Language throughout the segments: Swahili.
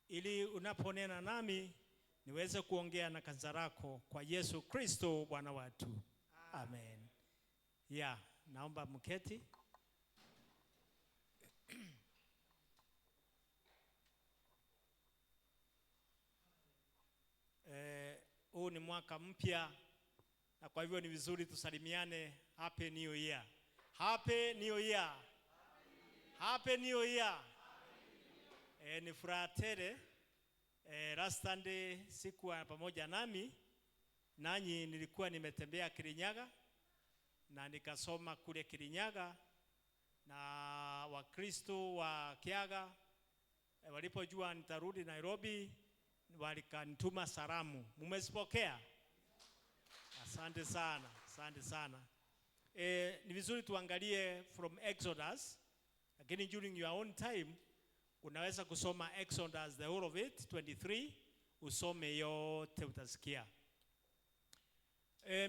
ili unaponena nami niweze kuongea na kanisa lako kwa Yesu Kristo Bwana wetu. Amen. Yeah, naomba mketi. Huu ni mwaka mpya na kwa hivyo ni vizuri tusalimiane Happy New Year. Happy New Year. Happy New Year. Ni furaha tele. Last Sunday sikuwa pamoja nami nanyi, nilikuwa nimetembea Kirinyaga na nikasoma kule Kirinyaga na Wakristo wa Kiaga walipojua nitarudi Nairobi walikanituma salamu. Mumezipokea? Asante sana, asante sana. Ni vizuri tuangalie from Exodus, lakini during your own time unaweza kusoma Exodus the whole of it 23, usome yote utasikia.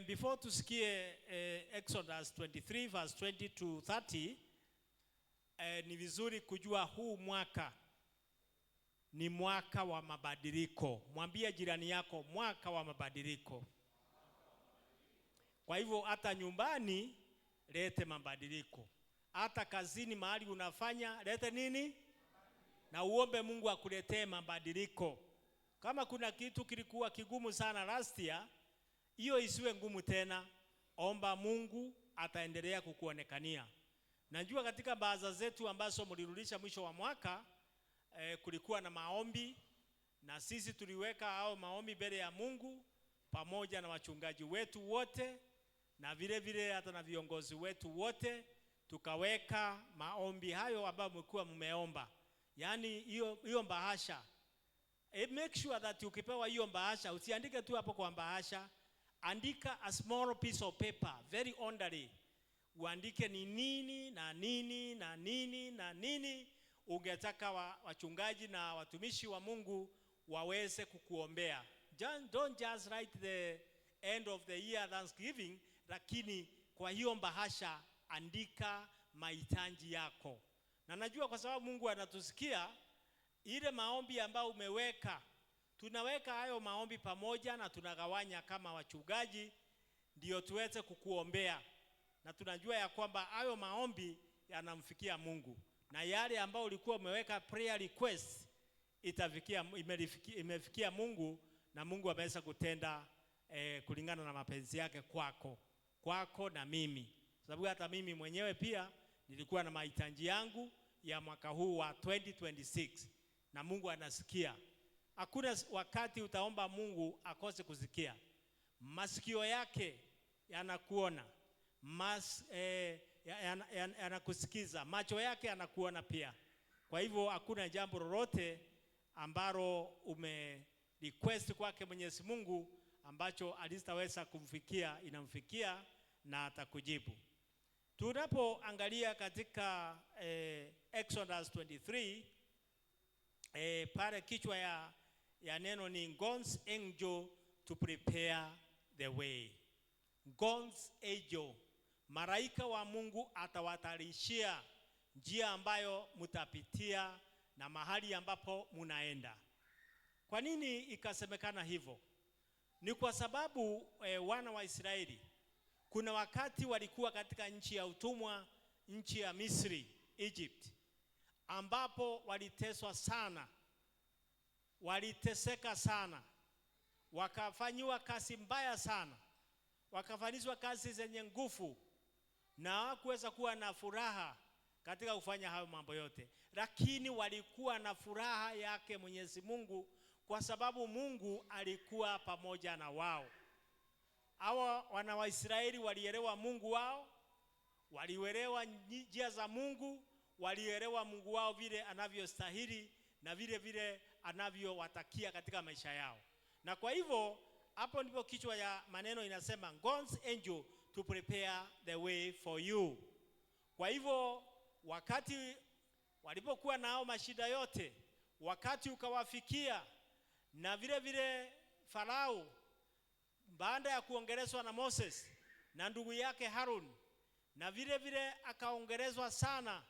Before tusikie Exodus 23 verse 20 to 30, ni vizuri kujua huu mwaka ni mwaka wa mabadiliko. Mwambie jirani yako, mwaka wa mabadiliko. Kwa hivyo hata nyumbani lete mabadiliko, hata kazini mahali unafanya lete nini, na uombe Mungu akuletee mabadiliko. Kama kuna kitu kilikuwa kigumu sana last year, hiyo isiwe ngumu tena. Omba Mungu, ataendelea kukuonekania. Najua katika baadhi zetu ambazo mlirudisha mwisho wa mwaka kulikuwa na maombi, na sisi tuliweka hao maombi mbele ya Mungu pamoja na wachungaji wetu wote na vile vile hata na viongozi wetu wote, tukaweka maombi hayo ambayo mlikuwa mmeomba. Yaani hiyo bahasha. Make sure that ukipewa hiyo bahasha usiandike tu hapo kwa bahasha, andika a small piece of paper very orderly. Uandike ni nini na nini na nini na nini ungetaka wachungaji na watumishi wa Mungu waweze kukuombea. Don't just write the end of the year thanksgiving, lakini kwa hiyo bahasha andika mahitaji yako. Na najua kwa sababu Mungu anatusikia, ile maombi ambayo umeweka, tunaweka hayo maombi pamoja na tunagawanya kama wachungaji ndio tuweze kukuombea. Na tunajua ya kwamba hayo maombi yanamfikia Mungu. Na yale ambayo ulikuwa umeweka prayer request imefikia Mungu, na Mungu ameweza kutenda kulingana na mapenzi yake kwako na mimi. Sababu hata mimi mwenyewe pia nilikuwa na mahitaji yangu ya mwaka huu wa 2026 na Mungu anasikia. Hakuna wakati utaomba Mungu akose kusikia. Masikio yake yanakuona, yanakusikiza, macho yake yanakuona pia. Kwa hivyo hakuna jambo lolote ambalo ume request kwake Mwenyezi Mungu ambacho alisitaweza kumfikia, inamfikia na atakujibu. Tunapoangalia katika Exodus 23, pale kichwa ya neno ni God's angel to prepare the way. God's angel, malaika wa Mungu atawatarishia njia ambayo mtapitia na mahali ambapo munaenda. Kwa nini ikasemekana hivyo? Ni kwa sababu wana wa Israeli kuna wakati walikuwa katika nchi ya utumwa, nchi ya Misri, Egypt, ambapo waliteswa sana, waliteseka sana, wakafanyiwa kazi mbaya sana, wakafanyizwa kazi zenye nguvu, na hawakuweza kuwa na furaha katika kufanya hayo mambo yote. Lakini walikuwa na furaha yake Mwenyezi Mungu, kwa sababu Mungu alikuwa pamoja na wao. Hawa wana wa Israeli walielewa Mungu wao, walielewa njia za Mungu, walielewa Mungu wao vile anavyostahili na vile vile anavyowatakia katika maisha yao. Na kwa hivyo hapo ndipo kichwa ya maneno inasema God's angel to prepare the way for you. Kwa hivyo wakati walipokuwa nao mashida yote, wakati ukawafikia, na vile vile Farao baada ya kuongelezwa na Moses na ndugu yake Harun, na vile vile akaongelezwa sana,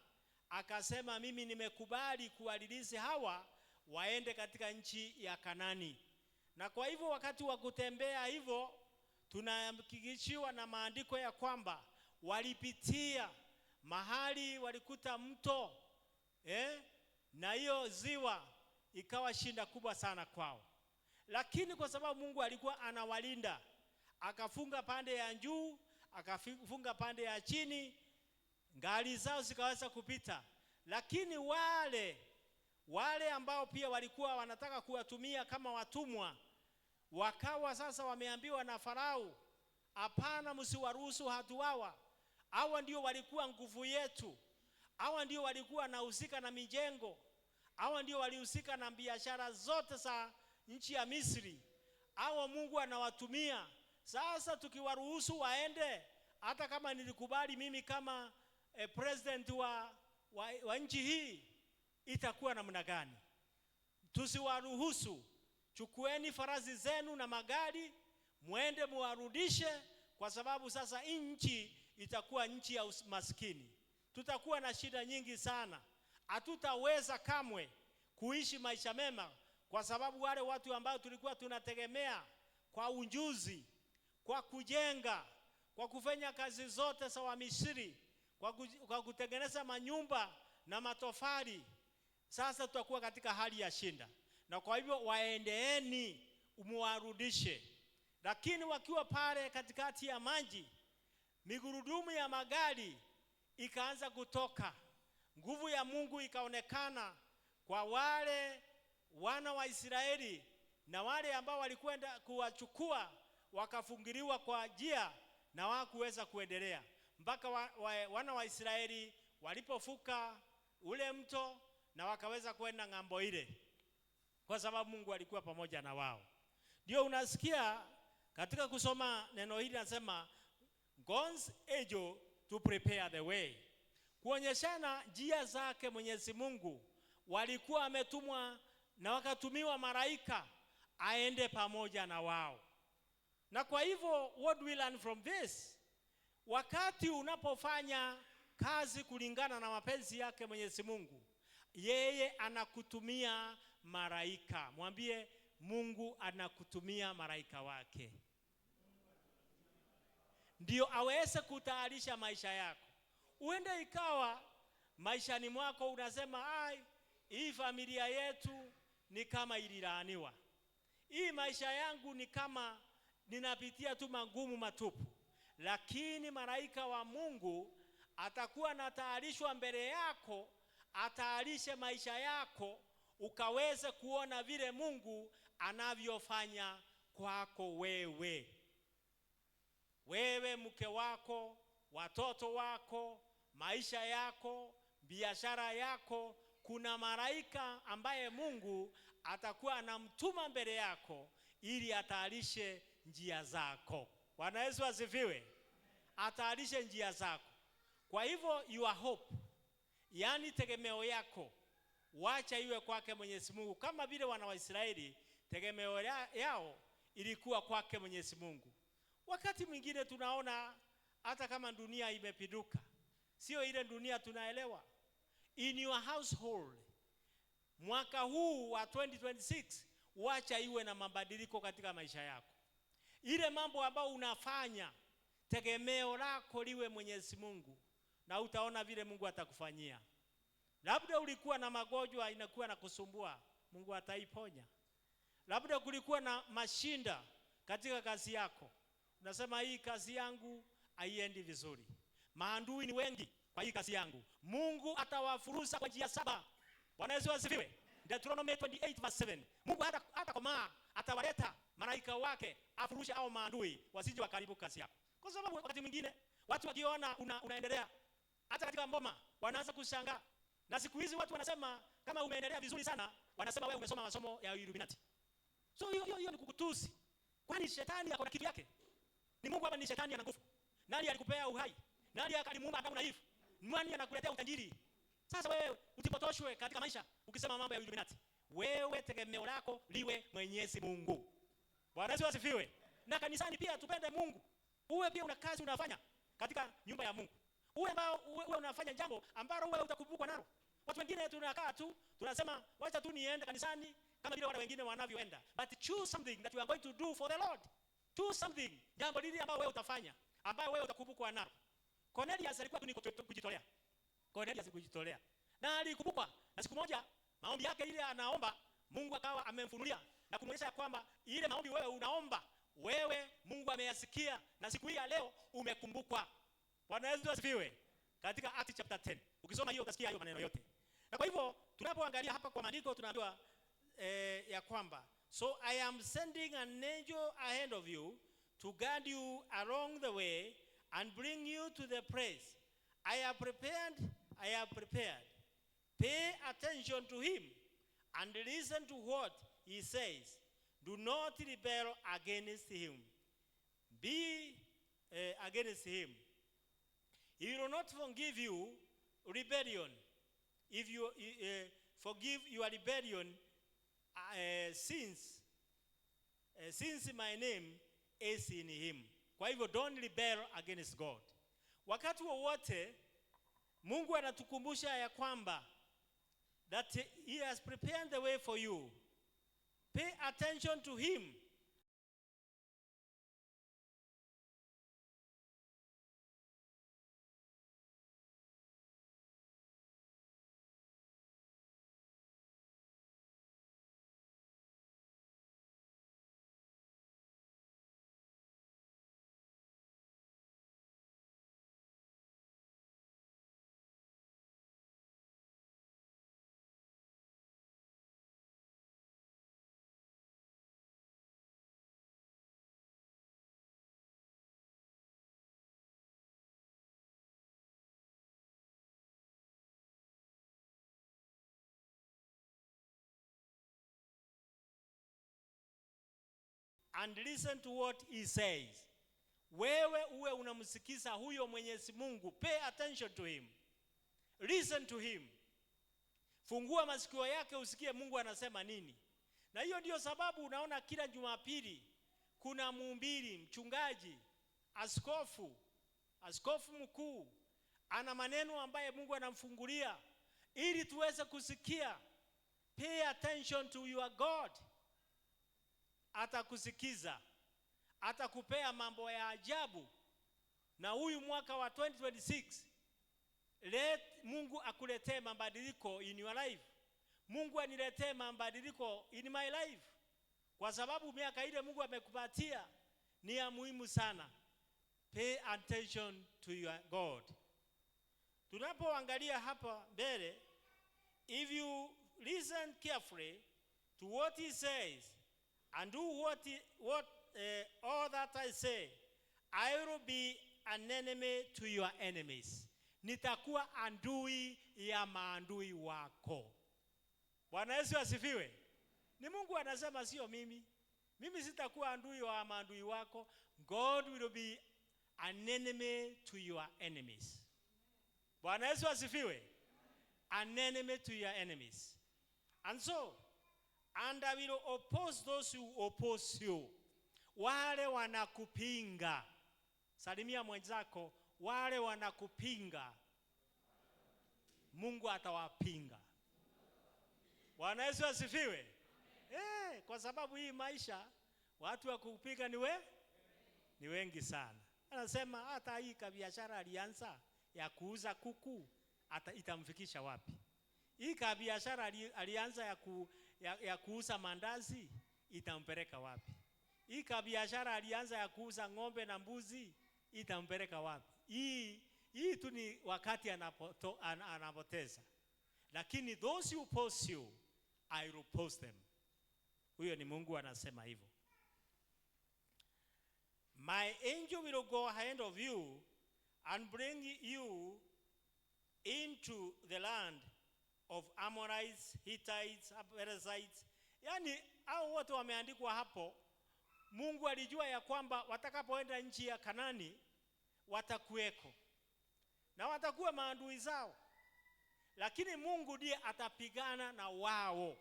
akasema mimi nimekubali kuwalilizi hawa waende katika nchi ya Kanani. Na kwa hivyo wakati wa kutembea hivyo, tunahakikishiwa na maandiko ya kwamba walipitia mahali walikuta mto, na hiyo ziwa ikawa shinda kubwa sana kwao. Lakini kwa sababu Mungu alikuwa anawalinda, akafunga pande ya juu, akafunga pande ya chini, ngari zao zikaweza kupita. Lakini wale ambao pia walikuwa wanataka kuwatumia kama watumwa, wakawa sasa wameambiwa na Farao, hapana, msiwaruhusu watu hawa. Hawa ndio walikuwa nguvu yetu, hawa ndio walikuwa wanahusika na mijengo, hawa ndio walihusika na biashara zote za nchi ya Misri. Hawa Mungu anawatumia. Sasa tukiwaruhusu waende, hata kama nilikubali mimi kama president wa nchi hii, itakuwa namna gani? Tusiwaruhusu. Chukueni farasi zenu na magari, muende muwarudishe, kwa sababu sasa hii nchi itakuwa nchi ya maskini. Tutakuwa na shida nyingi sana. Hatutaweza kamwe kuishi maisha mema, kwa sababu wale watu ambao tulikuwa tunategemea kwa ujuzi, kwa kujenga, kwa kufanya kazi zote za Wamisri, kwa kutengeneza manyumba na matofali, sasa tutakuwa katika hali ya shinda. Na kwa hivyo waendeeni muwarudishe. Lakini wakiwa pale katikati ya maji, migurudumu ya magari ikaanza kutoka. Nguvu ya Mungu ikaonekana kwa wale wana wa Israeli, na wale ambao walikwenda kuwachukua wakafungiliwa kwa njia na hawakuweza kuendelea mpaka wana wa Israeli walipofuka ule mto na wakaweza kwenda ng'ambo ile, kwa sababu Mungu alikuwa pamoja na wao. Ndio unasikia katika kusoma neno hili nasema God's angel to prepare the way, kuonyeshana njia zake Mwenyezi Mungu. Walikuwa wametumwa na wakatumiwa malaika aende pamoja na wao. Na kwa hivyo what do we learn from this? Wakati unapofanya kazi kulingana na mapenzi yake Mwenyezi Mungu, yeye anakutumia malaika. Mwambie Mungu anakutumia malaika wake ndio aweze kutayarisha maisha yako. Uende ikawa maishani mwako unasema, ai, hii familia yetu ni kama ililaaniwa, hii maisha yangu ni kama ninapitia tu magumu matupu. Lakini malaika wa Mungu atakuwa anatayarishwa mbele yako, atayarishe maisha yako ukaweze kuona vile Mungu anavyofanya kwako wewe. Wewe, mke wako, watoto wako, maisha yako, biashara yako, kuna malaika ambaye Mungu atakuwa anamtuma mbele yako ili atayarishe njia zako. Bwana Yesu asifiwe. Atayarishe njia zako. Kwa hivyo your hope, yani tegemeo yako, wacha iwe kwake Mwenyezi Mungu, kama vile wana wa Israeli tegemeo yao ilikuwa kwake Mwenyezi Mungu. Wakati mwingine tunaona hata kama dunia imepinduka, sio ile dunia tunaelewa. In your household, mwaka huu wa 2026, wacha iwe na mabadiliko katika maisha yako. Ile mambo ambayo unafanya, tegemeo lako liwe Mwenyezi Mungu, na utaona vile Mungu atakufanyia. Labda ulikuwa na magonjwa inakuwa na kusumbua, Mungu ataiponya. Labda kulikuwa na mashinda katika kazi yako, unasema hii kazi yangu haiendi vizuri, maadui ni wengi kwa hii kazi yangu. Mungu atawafurusa kwa njia saba. Bwana Yesu asifiwe. Deuteronomy 28 verse 7. Mungu hata komaa atawaleta malaika wake afurushe hao maadui wasije wakaribu kazi yako. Kwa sababu wakati mwingine watu wakiona unaendelea hata katika mboma wanaanza kushangaa. Na siku hizi watu wanasema kama umeendelea vizuri sana, wanasema wewe umesoma masomo ya Illuminati. So hiyo ni kukutusi. Kwani shetani ako na kitu yake? Ni Mungu ama ni shetani ana nguvu? Nani alikupea uhai? Nani akalimuumba Adamu na Eve? Nani anakuletea utajiri? Sasa wewe usipotoshwe katika maisha ukisema mambo ya Illuminati. Wewe tegemeo lako liwe Mwenyezi Mungu. Bwana Yesu asifiwe. Na kanisani pia tupende Mungu. Uwe pia una kazi unafanya katika nyumba ya Mungu. Uwe ambao uwe unafanya jambo ambalo wewe utakumbukwa nalo. Watu wengine tunakaa tu, tunasema wacha tu niende kanisani kama vile wale wengine wanavyoenda. But choose something that you are going to do for the Lord. Do something, jambo lile ambalo wewe utafanya, ambayo wewe utakumbukwa nalo. Cornelius alikuwa tu ni kujitolea. Cornelius kujitolea. Na alikumbukwa. Na siku moja maombi yake ile anaomba, Mungu akawa amemfunulia na kumwonyesha kwamba ile maombi wewe unaomba, wewe Mungu ameyasikia na siku hii ya leo umekumbukwa. Bwana Yesu asifiwe. Katika Acts chapter 10. Ukisoma hiyo utasikia hayo maneno yote. Na kwa hivyo tunapoangalia hapa kwa maandiko tunaambiwa ya kwamba so I am sending an angel ahead of you to guide you along the way and bring you to the place I have prepared. I have prepared. Pay attention to him and listen to what he says. Do not rebel against him. Be against him. He will not forgive you rebellion. If you forgive your rebellion, since my name is in him. Kwa hivyo don't rebel against God. Wakati wowote Mungu anatukumbusha ya kwamba that he has prepared the way for you. Pay attention to him. And listen to what he says. Wewe uwe unamsikiza huyo Mwenyezi Mungu. Pay attention to him. Listen to him. Fungua masikio yake usikie Mungu anasema nini. Na hiyo ndio sababu unaona kila Jumapili kuna mhubiri, mchungaji, askofu, askofu mkuu ana maneno ambaye Mungu anamfungulia ili tuweze kusikia. Pay attention to your God. Atakusikiza, atakupea mambo ya ajabu. Na huyu mwaka wa 2026, let Mungu akuletee mabadiliko in your life. Mungu aniletee mabadiliko in my life, kwa sababu miaka ile Mungu amekupatia ni ya muhimu sana. Pay attention to your God. Tunapoangalia hapa mbele, if you listen carefully to what he says and do what all that I say, I will be an enemy to your enemies. Nitakuwa adui ya maadui wako. Bwana Yesu asifiwe. Ni Mungu anasema, sio mimi. Mimi sitakuwa adui wa maadui wako. God will be an enemy to your enemies. Bwana Yesu asifiwe. An enemy to your enemies. And so, and I will oppose those who oppose you. Wale wanakupinga. Salimia mwenzako, wale wanakupinga. Mungu atawapinga. Bwana Yesu asifiwe. Kwa sababu hii maisha watu wa kupinga ni wengi sana. Anasema hata hii kabiashara alianza ya kuuza kuku ata itamfikisha wapi? Hii kabiashara alianza ya kuuza mandazi itampeleka wapi? Hii kabiashara alianza ya kuuza ng'ombe na mbuzi itampeleka wapi? Hii tu ni wakati anapoteza. Lakini those who oppose you, I will oppose them. Huyo ni Mungu anasema hivyo. My angel will go ahead of you and bring you into the land of Amorites, Hittites, Perizzites. Yaani hao wote wameandikwa hapo. Mungu alijua ya kwamba watakapoenda nchi ya Kanani watakuweko na watakuwa maadui zao, lakini Mungu ndiye atapigana na wao.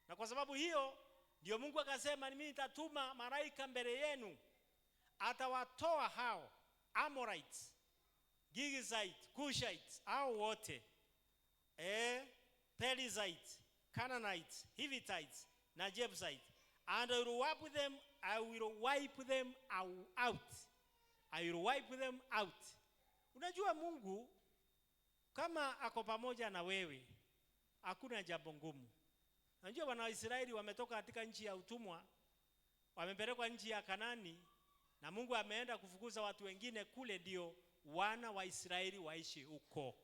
Na kwa sababu hiyo ndio Mungu akasema, mimi nitatuma malaika mbele yenu, atawatoa hao Amorites, Girgashites, Cushites, hao wote. Perizzites, Canaanites, Hittites na Jebusites. And I will wipe them, I will wipe them out. I will wipe them out. Unajua Mungu kama ako pamoja na wewe, hakuna jambo ngumu. Unajua wana wa Israeli wametoka katika nchi ya utumwa, wamepelekwa nchi ya Kanani, na Mungu ameenda kufukuza watu wengine kule, ndio wana wa Israeli waishi huko.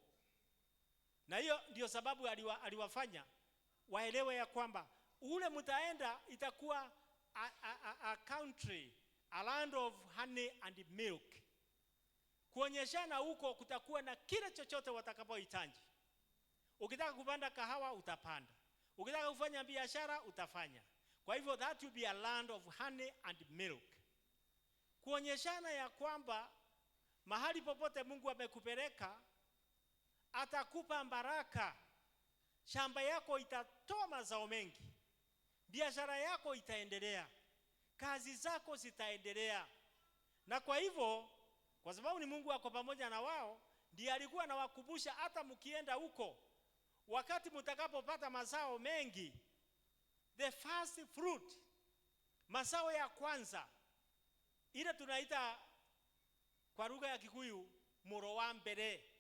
Na hiyo ndio sababu aliwafanya waelewe ya kwamba ule mtaenda itakuwa a country, a land of honey and milk. Kuonyeshana huko kutakuwa na kile chochote watakapohitaji. Ukitaka kupanda kahawa utapanda, ukitaka kufanya biashara utafanya. Kwa hivyo that will be a land of honey and milk. Kuonyeshana ya kwamba mahali popote Mungu amekupeleka atakupa baraka, shamba yako itatoa mazao mengi, biashara yako itaendelea, kazi zako zitaendelea. Na kwa hivyo, kwa sababu ni Mungu ako pamoja na wao, ndiye alikuwa anawakumbusha hata mkienda huko, wakati mtakapopata mazao mengi, the first fruit, mazao ya kwanza, ile tunaita kwa lugha ya Kikuyu muro wa mbere,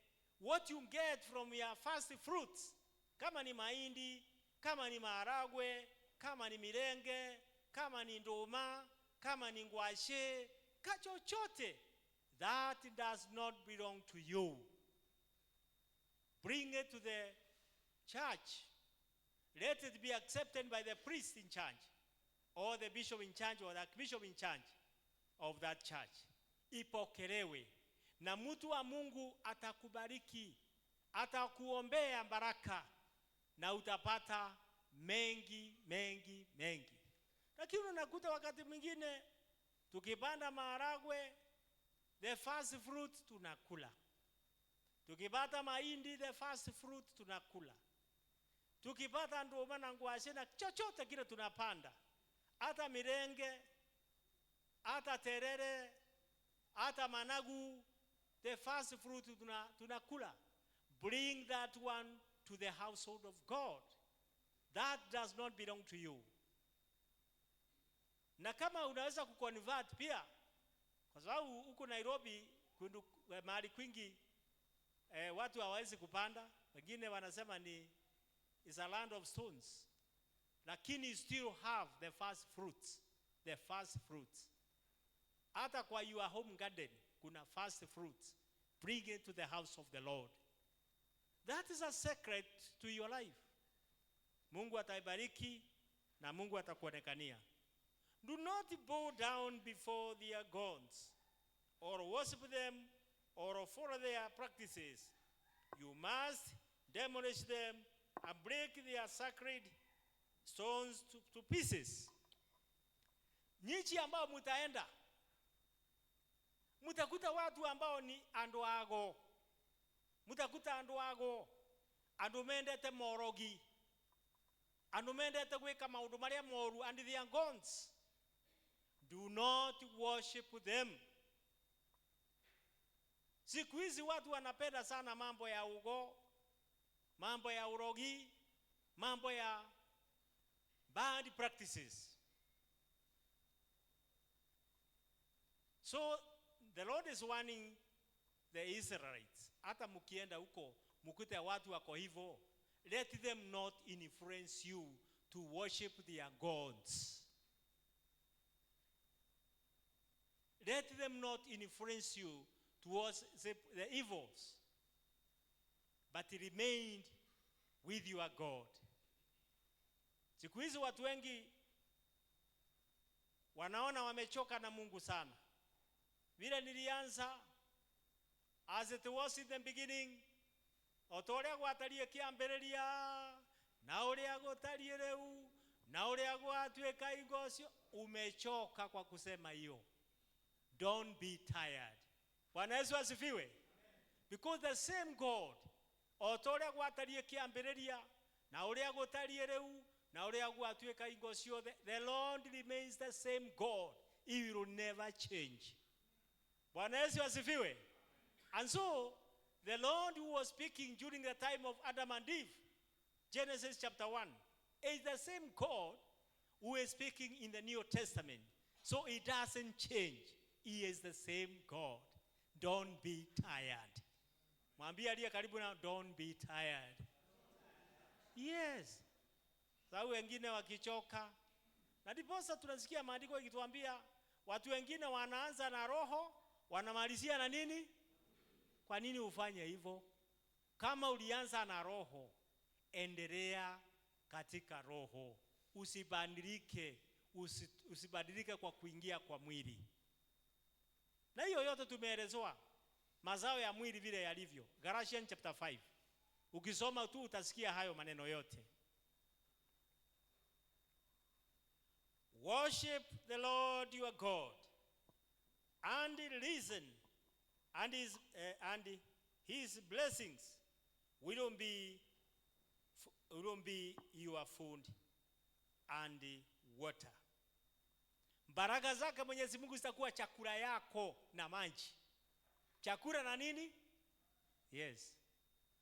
what you get from your first fruits, kama ni mahindi, kama ni maharagwe, kama ni mirenge, kama ni nduma, kama ni ngwashe, kachochote, that does not belong to you. Bring it to the church. Let it be accepted by the priest in charge, or the bishop in charge, or the archbishop in charge of that church. Ipokelewe na mtu wa Mungu atakubariki, atakuombea baraka na utapata mengi mengi mengi. Lakini unakuta wakati mwingine tukipanda maharagwe, the first fruit tunakula. Tukipata mahindi, the first fruit tunakula. Tukipata nduma na ngwashe na chochote kile tunapanda, hata mirenge, hata terere, hata managu, the first fruit tunakula. Bring that one to the household of God. That does not belong to you. Na kama unaweza kuconvert pia, kwa sababu huku Nairobi kundu, mahali kwingi watu hawawezi kupanda, wengine wanasema ni is a land of stones, lakini you still have the first fruits, the first fruits. Hata kwa your home garden kuna first fruits, bring it to the house of the Lord. That is a secret to your life. Mungu ataibariki na Mungu atakuonekania. Do not bow down before their gods or worship them or follow their practices. You must demolish them and break their sacred stones to pieces. Nchi ambao mutaenda, mutakuta watu ambao ni andu ago, mutakuta andu ago, andu mendete morogi, andu mendete gwika maundu maria moru, and their gods. Do not worship them. Siku hizi watu wanapenda sana mambo ya ugo, mambo ya urogi, mambo ya bad practices. So the Lord is warning the Israelites. Hata mukienda huko mukute watu wako hivyo, let them not influence you to worship their gods. Let them not influence you towards the evils, but remain with your God. Siku hizi watu wengi wanaona wamechoka na Mungu sana. Vile nilianza, as it was in the beginning, otoria gwatarie kiambiriria, na uria gutarie riu, na uria gwatuika ingocio, umechoka kwa kusema hiyo. Don't be tired. Bwana Yesu asifiwe. Because the same God, otoria gwatarie kiambiriria, na uria gutarie riu, na uria gwatuika ingocio, the Lord remains the same God. He will never change. Bwana Yesu asifiwe. And so The Lord who was speaking during the time of Adam and Eve, Genesis chapter 1, is the same God who is speaking in the New Testament. So it doesn't change. He is the same God. Don't be tired. Mwambie aliye karibu na, don't be tired. Yes. Sababu wengine wakichoka. Na ndiposa tunasikia maandiko ikituambia watu wengine wanaanza na roho, wanamalizia na nini? Kwa nini ufanye hivyo? Kama ulianza na roho, endelea katika roho. Usibadilike, usibadilike kwa kuingia kwa mwili. Na hiyo yote tumeelezewa mazao ya mwili vile yalivyo. Galatians chapter 5. Ukisoma tu utasikia hayo maneno yote. Worship the Lord your God and listen, and his blessings will be your food and water. Baraka zake Mwenyezi Mungu zitakuwa chakula yako na maji. Chakula na nini? Yes.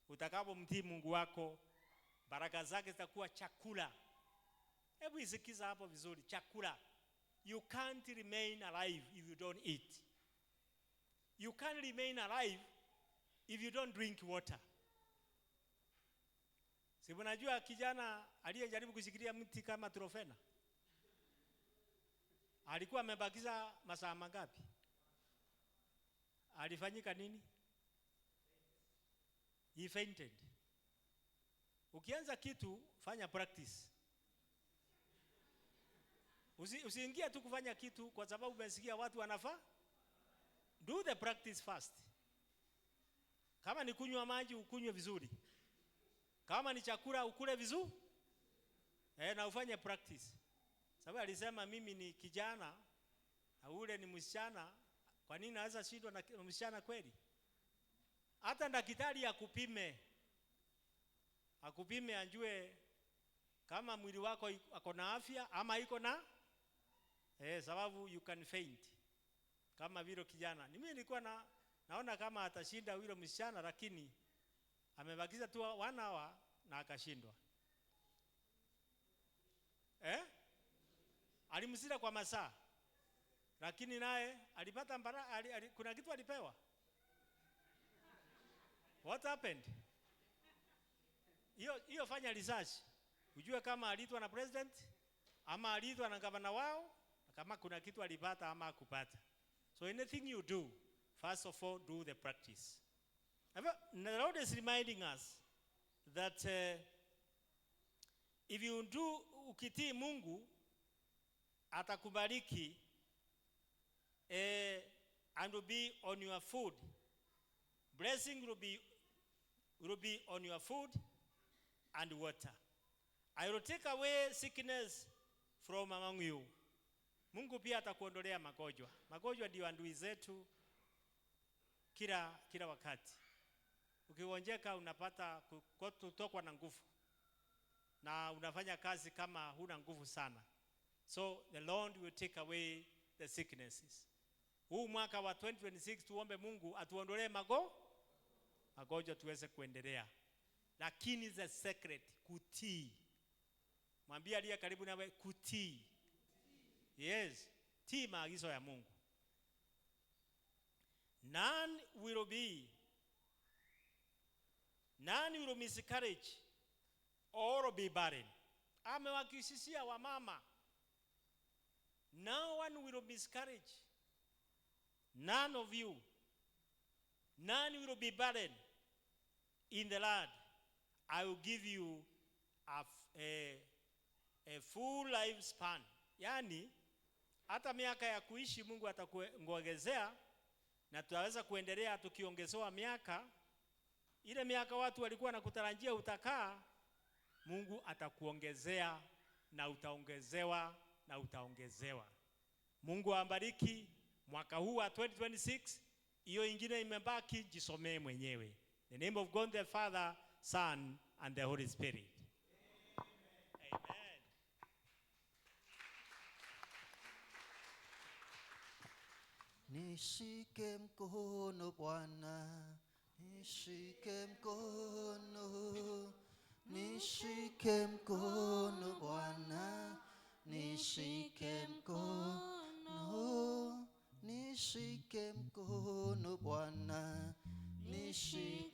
Utakapomtii Mungu wako, baraka zake zitakuwa chakula. Hebu isikiza hapo vizuri, chakula. You can't remain alive if you don't eat. You can't remain alive if you don't drink water. Si unajua kijana aliyejaribu kushikilia mti kama trofena? Alikuwa amebakiza masaa mangapi? Alifanyika nini? He fainted. Ukianza kitu, fanya practice. Usiingie tu kufanya kitu kwa sababu umesikia watu wanafaa. Do the practice first. Kama ni kunywa maji, ukunywe vizuri. Kama ni chakula, ukule vizuri. Na ufanye practice. Sababu alisema mimi ni kijana na ule ni msichana, kwa nini naweza shindwa na msichana kweli? Hata daktari akupime. Akupime ajue kama mwili wako iko na afya ama iko na sababu you can faint. Kama vile kijana. Mimi nilikuwa naona kama atashinda yule msichana, lakini amebakiza tu 1 hour na akashindwa. Alimshinda kwa masaa. Lakini naye alipata kuna kitu alipewa. What happened? Hiyo fanya research. Ujue kama aliitwa na president ama aliitwa na gavana wao, kama kuna kitu alipata ama hakupata. So anything you do, first of all do the practice. The Lord is reminding us that if you do, ukitii Mungu atakubariki, and will be on your food. Blessing will be on your food and water. I will take away sickness from among you. Mungu pia atakuondolea magonjwa. Magonjwa ndio adui zetu kila wakati. Ukigonjeka unapata kutokwa na nguvu. Na unafanya kazi kama huna nguvu sana. So the Lord will take away the sicknesses. Huu mwaka wa 2026 tuombe Mungu atuondolee magonjwa tuweze kuendelea. Lakini the secret, kutii. Mwambie aliye karibu nawe, kutii. Yes, tii maagizo ya Mungu. None will miscarriage or be barren. Amewakishishia wamama. No one will miscarriage. None of you. None will be barren in the land. I will give you a full lifespan. Yani, hata miaka ya kuishi Mungu atakuongezea, na tutaweza kuendelea tukiongezewa miaka. Ile miaka watu walikuwa na kutarajia utakaa, Mungu atakuongezea na utaongezewa na utaongezewa. Mungu awabariki mwaka huu wa 2026. Hiyo ingine imebaki, jisomee mwenyewe. The name of God the Father, Son and the Holy Spirit. Amen. Nishike mkono Bwana, Nishike mkono, nishike mkono Bwana, nishike mkono, nishike mkono Bwana, nishike.